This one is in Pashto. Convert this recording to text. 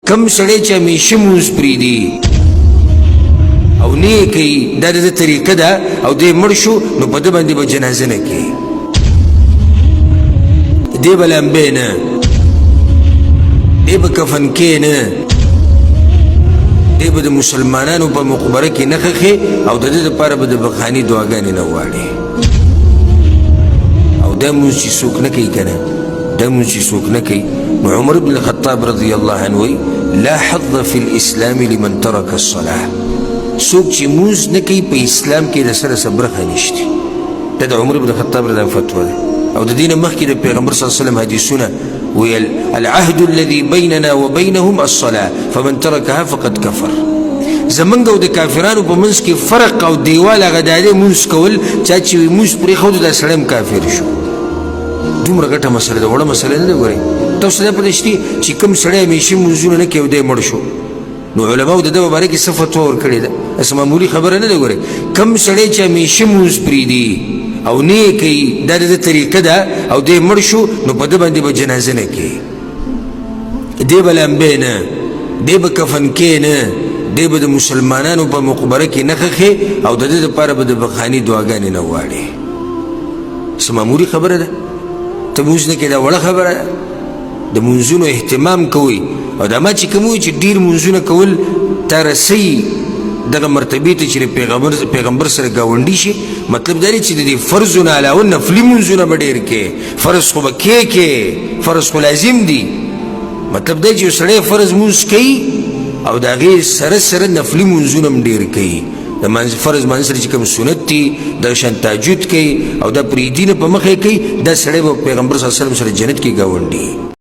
کوم سړی چې همیشه مونځ پرېږدي او نه یې کوي، دا د ده طریقه ده، او دی مړ شو نو په ده باندې به جنازه نه کوي، دی به لامبی نه، دی به کفن کې نه، دی به د مسلمانانو په مقبره کې نه ښخې او د ده دپاره به د بخښانې دعاګانې نه غواړي. او دا مونځ چې څوک نه کوي که نه، دا مونځ چې څوک نه کوي، نو عمر بن الخطاب رضی الله عنه وایي لا حظ فی الاسلام لمن ترک الصلاة. څوک چې مونځ نه کوي په اسلام کې د سره څه برخه نشته. دا د عمر بن الخطاب رضی الله فتوا ده. او د دې نه مخکې د پیغمبر صلی الله علیه وسلم حدیثونه ویل العهد الذي بيننا وبينهم الصلاة فمن تركها فقد كفر. زمونږ او د کافرانو په منځ کې فرق او دیوال هغه دا دی مونځ کول، چا چې مونځ پرېښود دا سړی هم کافر شو. دومره غټه مسله ده، وړه مسله نه ده. ګورئ تاسو ته پته شته چې کوم سړی همیشه مونځونه نه کوي او دی مړ شو، نو علماو د ده په باره کې څه فتوا ورکړې ده؟ داسې معمولي خبره نه ده. ګورئ کوم سړی چې همیشه مونځ پرېږدي او نه یې کوي، دا د ده طریقه ده، او دی مړ شو نو په ده باندې به جنازه نه کوي، دی به لامبی نه، دی به کفن کې نه، دی به د مسلمانانو په مقبره کې نه ښخې او د ده دپاره به د بخښانې دعاګانې نه غواړي. څه معمولي خبره ده؟ ته مونځ نه کوې، دا وړه خبره ده. د مونځونو اهتمام کوئ، او دا ما چې کوم وایي چې ډېر مونځونه کول تا رسوي دغه مرتبې ته چې پیغمبر سره ګاونډي شي. مطلب دا دی چې د دې فرضو نه علاوه نفلي مونځونه به ډېر کې، فرض خو به کې کې، فرض خو لازم دي. مطلب دا چې یو سړی فرض مونځ کوي او د هغې سره سره نفلي مونځونه هم ډېر کوي، د فرض مانځ سره چې کوم سنت دي دغه شان تهجد کوي او دا پرېږدي نه په مخه یې کوي، دا سړی به پیغمبر صلی الله علیه وسلم سره جنت کې ګاونډي.